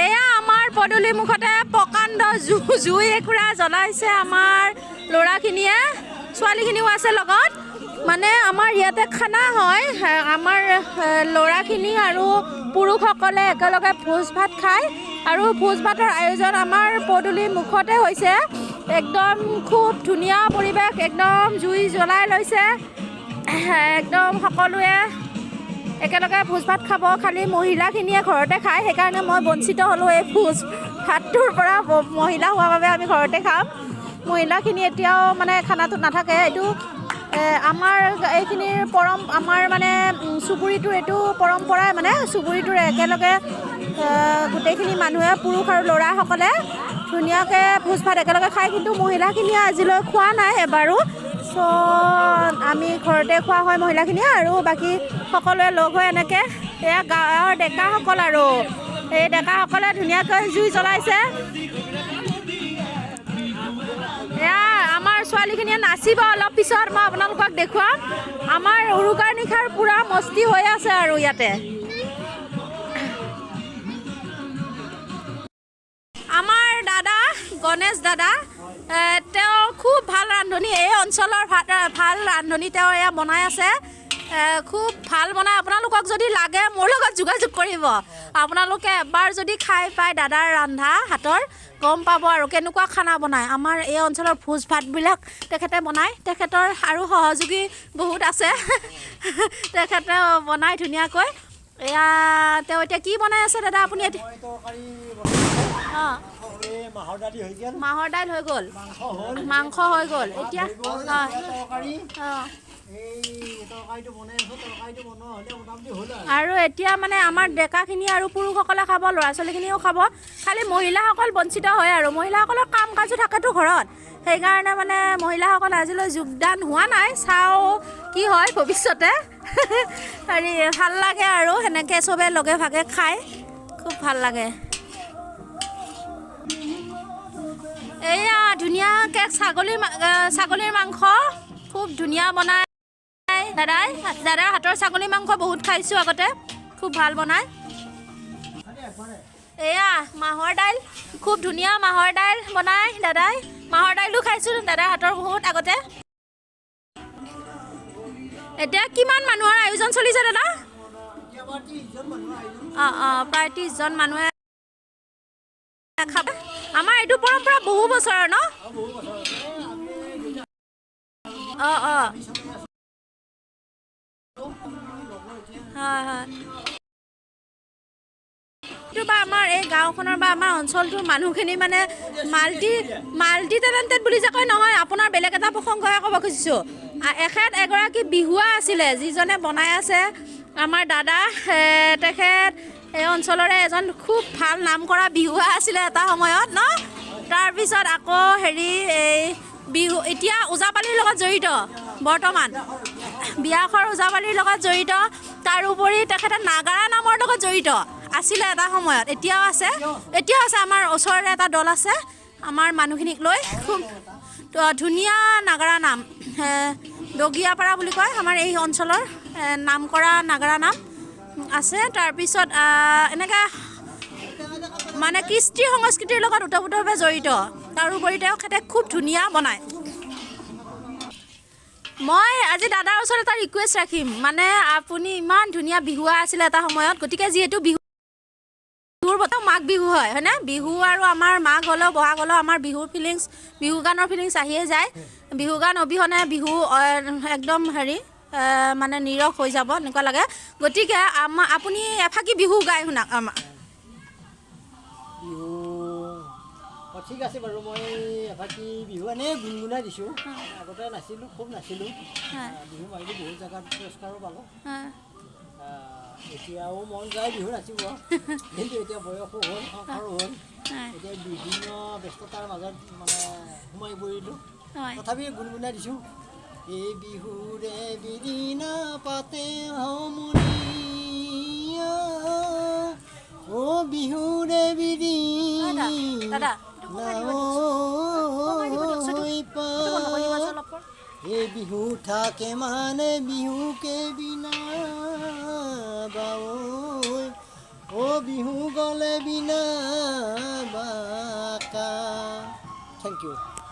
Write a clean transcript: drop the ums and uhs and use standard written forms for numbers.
এয়া আমাৰ পদূলি মুখতে প্ৰকাণ্ড জুই একুৰা জ্বলাইছে আমাৰ ল'ৰাখিনিয়ে, ছোৱালীখিনিও আছে লগত। মানে আমাৰ ইয়াতে খানা হয়, আমাৰ ল'ৰাখিনি আৰু পুৰুষসকলে একেলগে ভোজ ভাত খায় আৰু ভোজ ভাতৰ আয়োজন আমাৰ পদূলি মুখতে হৈছে। একদম খুব ধুনীয়া পৰিৱেশ, একদম জুই জ্বলাই লৈছে, একদম সকলোৱে একেলগে ভোজ ভাত খাব। খালি মহিলাখিনিয়ে ঘৰতে খায়, সেইকাৰণে মই বঞ্চিত হ'লোঁ এই ভোজ ভাতটোৰ পৰা। মহিলা হোৱাৰ বাবে আমি ঘৰতে খাম। মহিলাখিনি এতিয়াও মানে খানাটোত নাথাকে। এইটো আমাৰ এইখিনিৰ আমাৰ মানে চুবুৰীটোৰ এইটো পৰম্পৰাই, মানে চুবুৰীটোৰ একেলগে গোটেইখিনি মানুহে, পুৰুষ আৰু ল'ৰাসকলে ধুনীয়াকৈ ভোজ ভাত একেলগে খায়। কিন্তু মহিলাখিনিয়ে আজিলৈ খোৱা নাই এবাৰো। চ' আমি ঘৰতে খোৱা হয় মহিলাখিনিয়ে, আৰু বাকী সকলোৱে লগ হৈ এনেকৈ। এয়া গাঁৱৰ ডেকাসকল আৰু এই ডেকাসকলে ধুনীয়াকৈ জুই জ্বলাইছে। এয়া আমাৰ ছোৱালীখিনিয়ে নাচিব অলপ পিছত, মই আপোনালোকক দেখুৱাম। আমাৰ উৰুকাৰ নিশাৰ পূৰা মস্তি হৈ আছে আৰু ইয়াতে। আমাৰ দাদা গণেশ দাদা, তেওঁ খুব ভাল ৰান্ধনী, এই অঞ্চলৰ ভাল ৰান্ধনী। তেওঁ এয়া বনাই আছে, খুব ভাল বনায়। আপোনালোকক যদি লাগে মোৰ লগত যোগাযোগ কৰিব। আপোনালোকে এবাৰ যদি খাই পায় দাদাৰ ৰন্ধা হাতৰ, গম পাব আৰু কেনেকুৱা খানা বনায়। আমাৰ এই অঞ্চলৰ ভোজ ভাতবিলাক তেখেতে বনায়। তেখেতৰ আৰু সহযোগী বহুত আছে, তেখেতে বনায় ধুনীয়াকৈ। এয়া তেওঁ এতিয়া কি বনাই আছে দাদা আপুনি এতিয়া? অঁ, মাহৰ দাইল হৈ গ'ল, মাংস হৈ গ'ল, এতিয়া অঁ। আৰু এতিয়া মানে আমাৰ ডেকাখিনি আৰু পুৰুষসকলে খাব, ল'ৰা ছোৱালীখিনিও খাব, খালি মহিলাসকল বঞ্চিত হয় আৰু মহিলাসকলৰ কাম কাজো থাকেতো ঘৰত, সেইকাৰণে মানে মহিলাসকল আজিলৈ যোগদান হোৱা নাই। চাওঁ কি হয় ভৱিষ্যতে। হেৰি ভাল লাগে আৰু সেনেকৈ চবে লগে ভাগে খাই খুব ভাল লাগে। এয়া ধুনীয়াকৈ ছাগলীৰ মাংস খুব ধুনীয়া বনায় দাদাই। দাদাৰ হাতৰ ছাগলী মাংস বহুত খাইছোঁ আগতে, খুব ভাল বনায়। এয়া মাহৰ দাইল, খুব ধুনীয়া মাহৰ দাইল বনায় দাদাই। মাহৰ দাইলো খাইছোঁ দাদাৰ হাতৰ বহুত আগতে। এতিয়া কিমান মানুহৰ আয়োজন চলিছে দাদা? অঁ অঁ, প্ৰায় 30জন মানুহে খাব। আমাৰ এইটো পৰম্পৰা বহু বছৰৰ ন? অঁ অঁ, হয় হয়। এইটো বা আমাৰ এই গাঁওখনৰ বা আমাৰ অঞ্চলটোৰ মানুহখিনি মানে মাল্টি টেলেণ্টেড বুলি যে কয় নহয়, আপোনাৰ বেলেগ এটা প্ৰসংগহে ক'ব খুজিছোঁ। এখেত এগৰাকী বিহুৱা আছিলে, যিজনে বনাই আছে আমাৰ দাদা। তেখেত এই অঞ্চলৰে এজন খুব ভাল নাম কৰা বিহুৱা আছিলে এটা সময়ত ন। তাৰপিছত আকৌ হেৰি এই বিহু এতিয়া ওজাপালিৰ লগত জড়িত, বৰ্তমান বিয়াখৰ ওজাপালিৰ লগত জড়িত। তাৰোপৰি তেখেতে নাগাৰা নামৰ লগত জড়িত আছিলে এটা সময়ত, এতিয়াও আছে, এতিয়াও আছে। আমাৰ ওচৰৰে এটা দল আছে, আমাৰ মানুহখিনিক লৈ খুব ধুনীয়া নাগাৰা নাম, দগীয়াপাৰা বুলি কয়, আমাৰ এই অঞ্চলৰ নাম কৰা নাগাৰা নাম আছে। তাৰপিছত এনেকৈ মানে কৃষ্টি সংস্কৃতিৰ লগত ওতপ্ৰোতভাৱে জড়িত। তাৰোপৰি তেখেতে খুব ধুনীয়া বনায়। মই আজি দাদাৰ ওচৰত এটা ৰিকুৱেষ্ট ৰাখিম, মানে আপুনি ইমান ধুনীয়া বিহুৱা আছিলে এটা সময়ত, গতিকে যিহেতু বিহুৰ বতৰ মাঘ বিহু হয়, হয়নে? বিহু আৰু আমাৰ মাঘ হ'লেও বহাগ হ'লেও আমাৰ বিহুৰ ফিলিংছ, বিহু গানৰ ফিলিংছ আহিয়ে যায়। বিহু গান অবিহনে বিহু একদম হেৰি মানে নিৰস হৈ যাব এনেকুৱা লাগে। গতিকে আমাৰ আপুনি এফাকি বিহু গাই শুনাক আমাক। বিহু ঠিক আছে বাৰু, মই এফাকি বিহু এনেই গুণগুণাই দিছোঁ। আগতে নাচিলোঁ, খুব নাচিলোঁ, বিহু মাৰিলোঁ, বহুত জেগাত পুৰস্কাৰো পালোঁ। এতিয়াও মন যায় বিহু নাচিব, কিন্তু এতিয়া বয়সো হ'ল, সংসাৰো হ'ল, এতিয়া বিভিন্ন ব্যস্ততাৰ মাজত মানে সোমাই পৰিলোঁ। তথাপি গুণগুণাই দিছোঁ। এই বিহুৰে বিৰিণা পাতে সমনীয়া, অ বিহুৰে বিৰিণা এই বিহু থাকে মানে বিহুকে বিনা বাৱৈ, অ' বিহু গ'লে বিনা বাকা। Thank you.